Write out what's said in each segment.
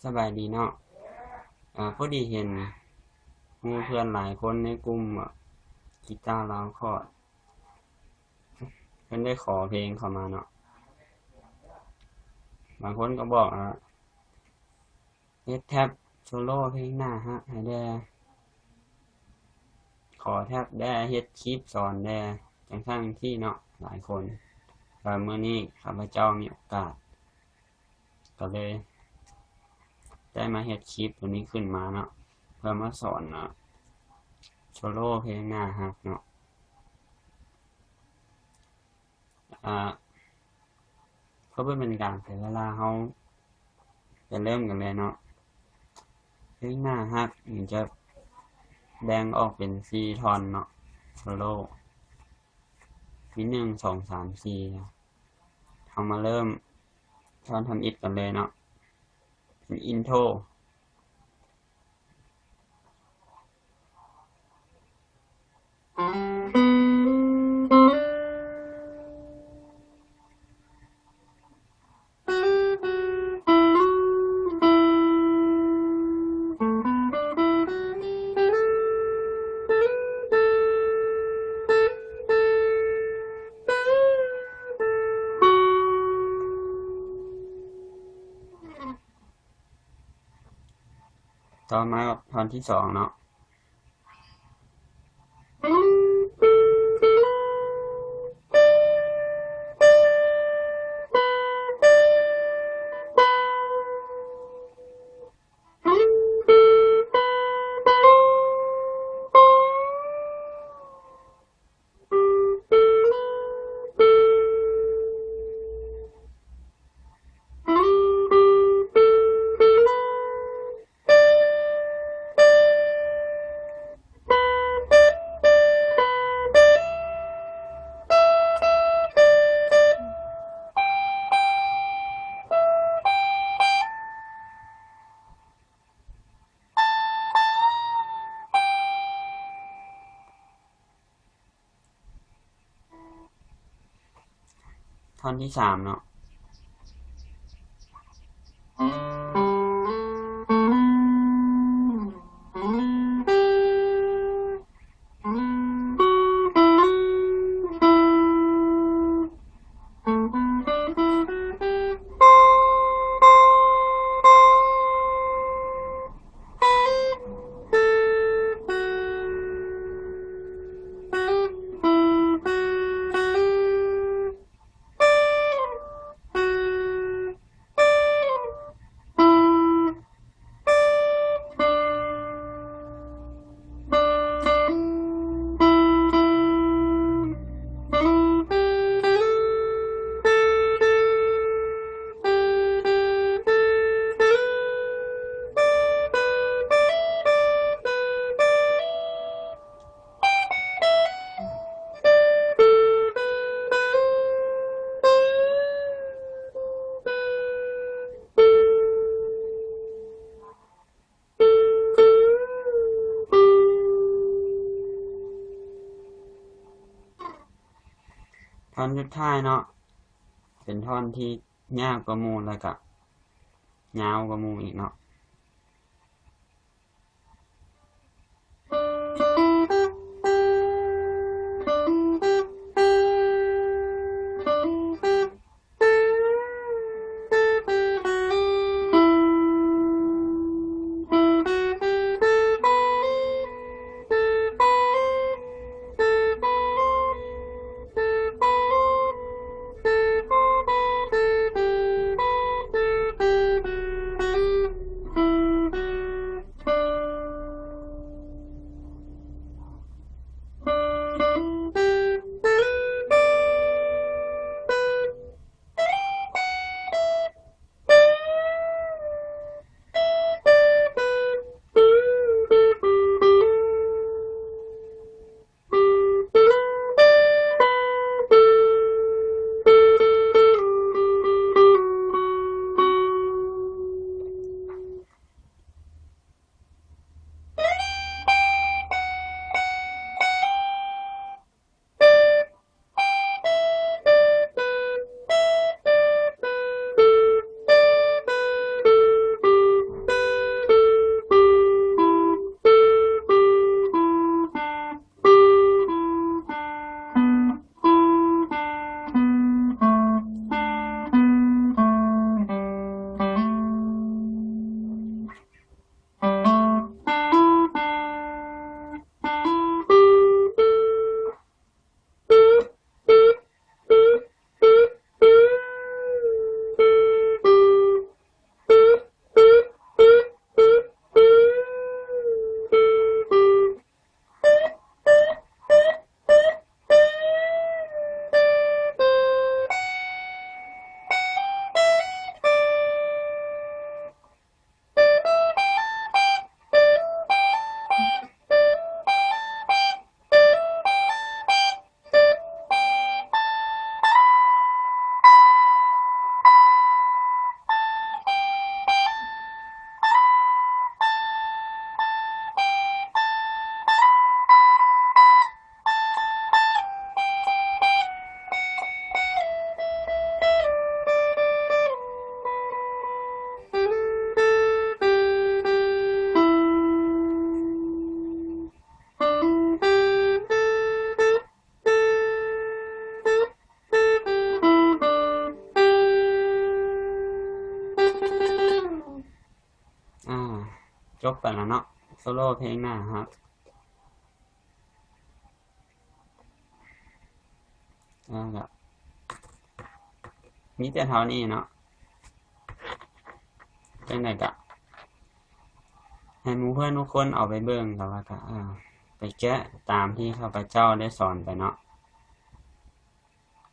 ສະບາຍດີເນາະ. ອາ ພໍດີເຫັນໝູ່ເພື່ອນຫຼາຍຄົນໃນກຸ່ມ ອາ ກີຕາລາວຄອດ ເພິ່ນໄດ້ຂໍເພງເຂົ້າມາເນາະ. ບາງຄົນກໍບອກ ອາ ເຮັດແທັບໂຊໂລເພງໜ້າຮັກໃຫ້ແດ່, ຂໍແທັບແດ່, ເຮັດຄລິບສອນແດ່, ຈັ່ງຊັ້ນຈັ່ງຊີ້ເນາະ ຫຼາຍຄົນ. ແລ້ວມື້ນີ້ຂ້າພະເຈົ້າມີໂອກາດ ກໍເລີຍໄດ້ມາເຮັດຄລິບຕົວນີ້ຂຶ້ນມາເນາະ ເພື່ອມາສອນເນາະ ໂຊໂລເພງໜ້າຮັກເນາະ. ອາ ເພື່ອບໍ່ເປັນການເສຍເວລາ ເຮົາໄປເລີ່ມກັນເລີຍເນາະ. ເພງໜ້າຮັກນີ້ຈະແບ່ງອອກເປັນສີ່ທ່ອນເນາະ ໂຊໂລ ມີ ໜຶ່ງ ສອງ ສາມ ສີ່. ເຮົາມາເລີ່ມທ່ອນທຳອິດກັນເລີຍເນາະ ເປັນອິນໂທ. ຕໍ່ມາທ່ອນທີສອງເນາະ. ທ່ອນທີສາມເນາະ. ທ່ອນສຸດທ້າຍເນາະ ເປັນທ່ອນທີ່ຍາກກວ່າໝູ່ ແລ້ວກະຍາວກວ່າໝູ່ອີກເນາະ. ອ່າ ຈົບໄປແລ້ວເນາະ ໂຊໂລເພງໜ້າຮັກ. ອ່າ ກະມີແຕ່ເທົ່ານີ້ເນາະ. ຈັ່ງໃດກະໃຫ້ໝູ່ເພື່ອນທຸກຄົນເອົາໄປເບິ່ງ ແລ້ວກະ ອ່າ ໄປແກະຕາມທີ່ຂ້າພະເຈົ້າໄດ້ສອນໄປເນາະ.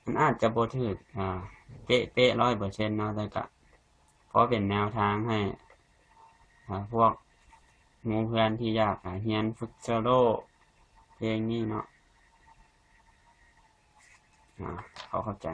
ມັນອາດຈະບໍ່ຖືກ ອ່າ ເປະໆ ຮ້ອຍເປີເຊັນເນາະ ແຕ່ກະພໍເປັນແນວທາງໃຫ້ ອ່າ ພວກໝູ່ເພື່ອນທີ່ຢາກ ອ່າ ຮຽນຝຶກໂຊໂລເພງນີ້ເນາະ. ອ່າ ຂໍຂອບໃຈ.